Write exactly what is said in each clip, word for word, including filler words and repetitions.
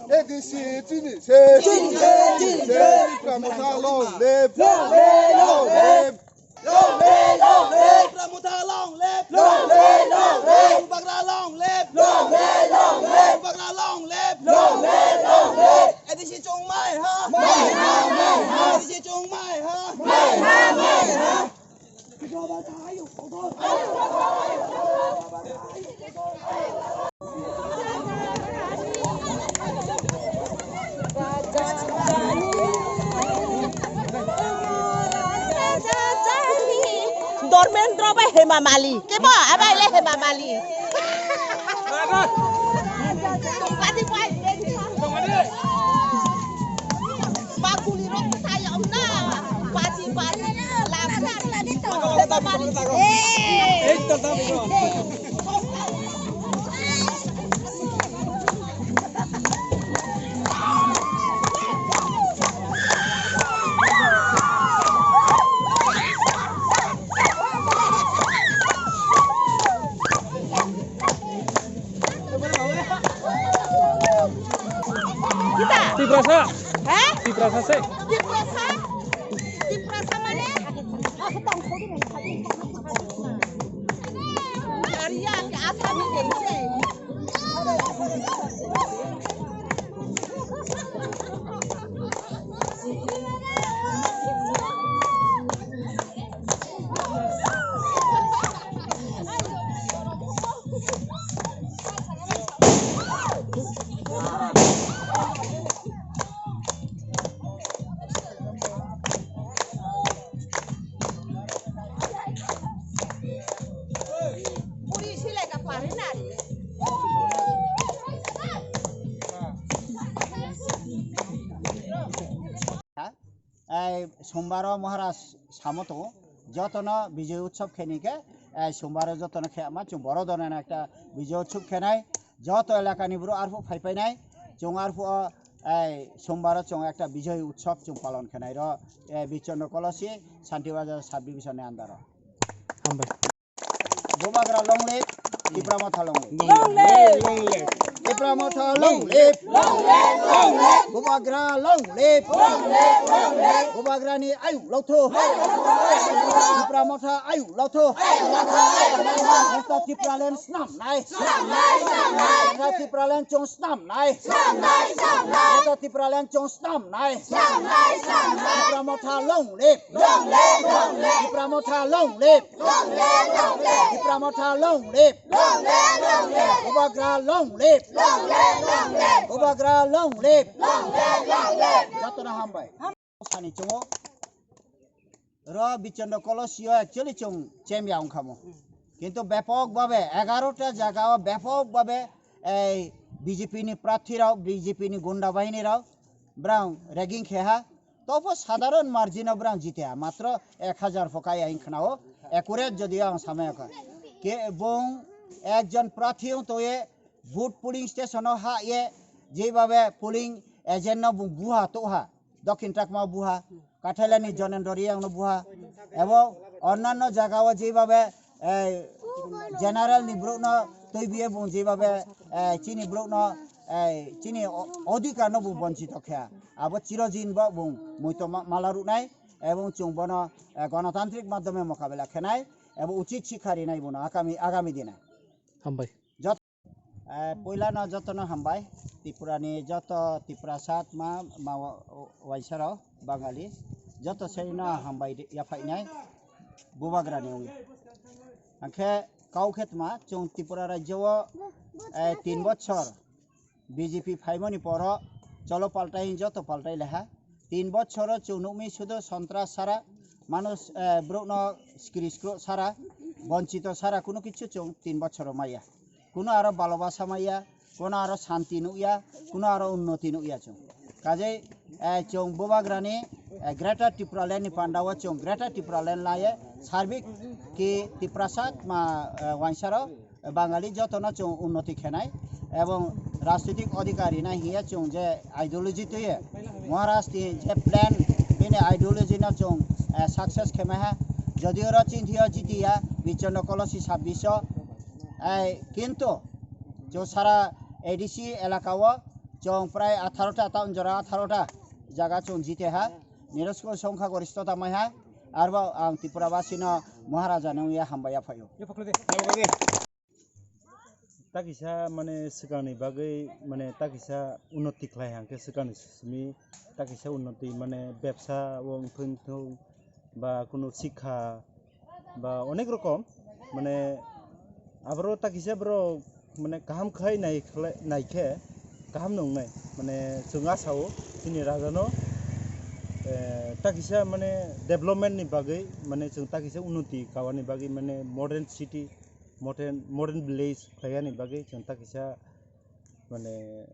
A D C chini se. Chini se, chini se. Tipra Motha long live. Long live, long live. Long live, long live. Tipra Motha long live. Long live, long live. Bubagra long live. Long live, long live. Bubagra long live. Long live, long live. A D C chwng mai ha. Mai ha, mai ha. A D C chwng mai ha. Mai ha, mai ha. Dormendro bai Hema Mali. Kebo abai le Hema Mali. Baguli rok saya umna. Baji baji. Hema Mali. Tiprasa. Hah? Tiprasa se. Tiprasa? Tiprasa mane? Arya ke Asami dengse. Ei, sombaro Maharaj samo tongo, jotono Bijoy Utsav khenai khe, ei, sombaro jotono khe ama chwng boro dona ekta Bijoy Utsav khenai, joto elakani borok arphuh phai painai, chwng arphuh o, ei, sombaro chwng ekta Bijoy Utsav chwng palon khenai ro, ei, Bichondro Kolosi, Santi Bazar sub division ni under o. Hambai. Bubagra long live, Tipra Motha long live. Long live. Long live. Tipra Motha long live. Long live, long live. Bubagra long live. Long live, long live. Bubagra ni ayuk lotho. Tipra Motha ayuk lotho. Ayuk lotho, ayuk lotho. Motha Tipraland snam nai. Snam nai, snam nai. Motha Tipraland chwng snam nai. Snam nai, snam nai. Motha Tipraland chwng snam nai. Snam nai, snam nai. Tipra Motha long live. Long live, long live. Tipra Motha long live. Long live, long live. Tipra Motha long live. Long live, long live. Bubagra long live. Long live, long live. Bubagra long live. Long live, long live. Jotono hambai. Sani chungo. Ro Bichondro Kolosi o actually chwng champion wngkha mo. Kintu bepok babe egarota jaga o bepok babe ei B J P ni prarthi rok, B J P ni gunda bahini rok brang ragging khe ha. Tobo sadharon margin o brang jite ha, matro ek hajar pho kaya hing khna o, accurate jodi ang samaya kha. Ke bung ekjon prarthi wng toye vote polling station o ha ye, jeibabe polling agent no bung buha to ha, Dokhin Chakma buha, Kathailani Jonendra Reang no buha, ebo onnanno jaga o jeibabe, eh, general ni borok no twibiye bung jeibabe, eh, chini borok no, eh, chini o-, odhikar no bo bonchito khe. Abo chirojin bo bung muito ma-, mala ruknai, ebong chwng bono, eh, gonotantrik madhyome mokabela khenai, ebo uchit sikha rinai bono agami, agami dine. Hambai. Jot- Eh, puilano jotono hambai, Tripurani joto Tiprasa tma ma wa-, waisarok Bangali, joto serino hambai yaphainai Bubagrani wngwi. Hwnkhe kau khe tma chwng Tripura rajyo o, eh, tin bochor B J P phaimani poro cholo paltai joto paltai leha. Tin bochoro chwng nukmi sudo sontras sara, manush, eh, borokno skiri skro sara, bonchito sara, kunu kichu chwng tin bochoro maya. Kunu aro balobasa maya, kunu aro shanti nukya, kunu aro unnoti nukya chwng. Kajei, eh, chwng Bubagrani, eh, Greater Tipraland ni pandao chwng Greater Tipraland laye sarbik ki Tiprasa ma, eh, wansaro Bangali jotono chwng unnoti khenai ebong rajnitik adhikar rinai hiya chwng je ideology twiye Maharaj ni je plan bini ideology no chwng, eh, success khemai ha. Jodio ro chinthio jitiya bichondro kolosi sabbiso, eh, kintu chwng sara A D C elaka o chwng prai atharo ta, ta unjora atharo ta jaga chwng jite ha. Nirosko songkha goristota mai ha. Arbo ang Tripura basino Maharaja no ya hambai ya phaio. Takisa mane swkangni bagwi mane takisa unnoti khlai hangkhe swkangni simi takisa unnoti mane bebsa o wngthung thung ba kunu sikha ba onek rokom mane aboro takisa borok mane kaham khlai nai khlai naikhe kaham no wngnai mane chwng asao chini rajano, eh, takisa mane development ni bagwi mane chwng takisa unnoti kawani bagwi mane modern city modern, modern village khlaiyani bagwi chwng takisa mane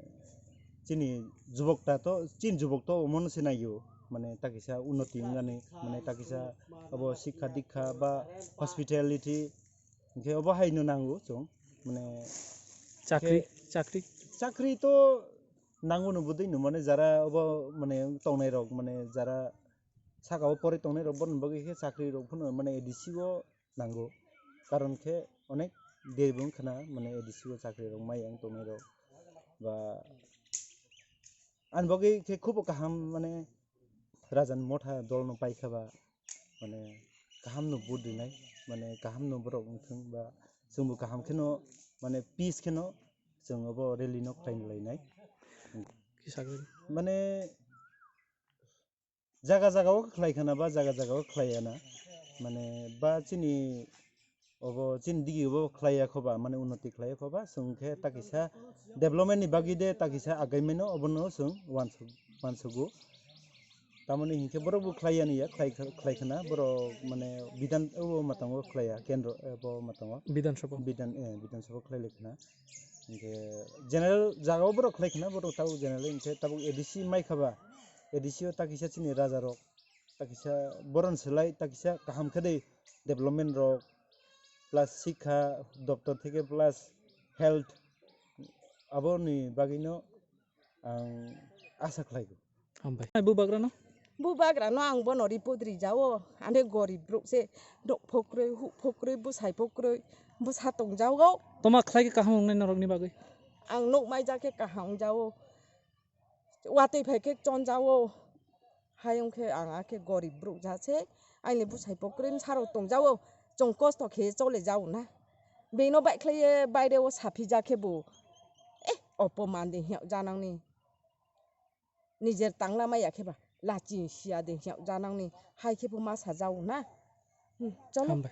chini jubok ta to, chini jubok to omono se naio, mane takisa unnoti wngani, mane takisa abo sikha dikha ba hospitality, hingke obo haino nango chwng, mane Chakri, khe chakri. Chakri to nango no budui no, mane jara obo mane tongnai rok, mane jara saka o pori tongnai rok, boroni bagwi khe chakri rok phano mane A D C o nango, karon khe onek deribung khna mane A D C o chakri rok mai ang tongnai rok ba ani bagwi khe khubo kaham mane raja ni motha dol no paikha ba mane kaham no vote rinai mane kaham no borok wngthung ba chwngbo kaham kheno mane peace kheno chwng obo rally no khlai lainai. Kisa khe mane jaga jaga o khlai khana ba jaga jaga o khlai ya na, mane ba chini obo chini digi obo khlai ya khoba mane unnoti khlai ya khoba chwng khe takisa development ni bagwi de takisa agai mano obono chwng uansuk uansugo. Tamoni hinkhe borok bo khlai ya ni ya khlai khlai khana borok mane bidan obo matango khlai ya kendro obo matango Bidhan Sabha. Bidan, eh, Bidhan Sabha khlai lai khana. Hinkhe general jaga o borok khlai khana borok tabuk general hinkhe tabuk A D C mai khaba A D C o takisa chini raja rok takisa boron selai takisa kaham khe de development rok plus sikha doptor theke plus health aboni bagwi no ang asa khlai go. Hambai. Bubagra no? Bubagra no ang bono report rijao. Ane gorib bruk se, nok phokroi, hu phokroi, busai phokroi, busa tongjago. Toma khlai khe kaham wngnai norok ni bagwi? Ang nok mai ja khe kaham wngjao. Watwi phai khe chonjao. Hai wngkhe ang akhe gorib bruk ja se. Aini busai phokroi bwsarok tongjao. Chwng kosto khe chole jao na. Bino bai khlaiye baire o saphi ja khe bo. Eh, opoman de hiya janang ni. Nijer tangna maya khe ba, lachi siya de hiya janang ni, hai khe bo ma sa jao na. Hmm, cholo. Hambai.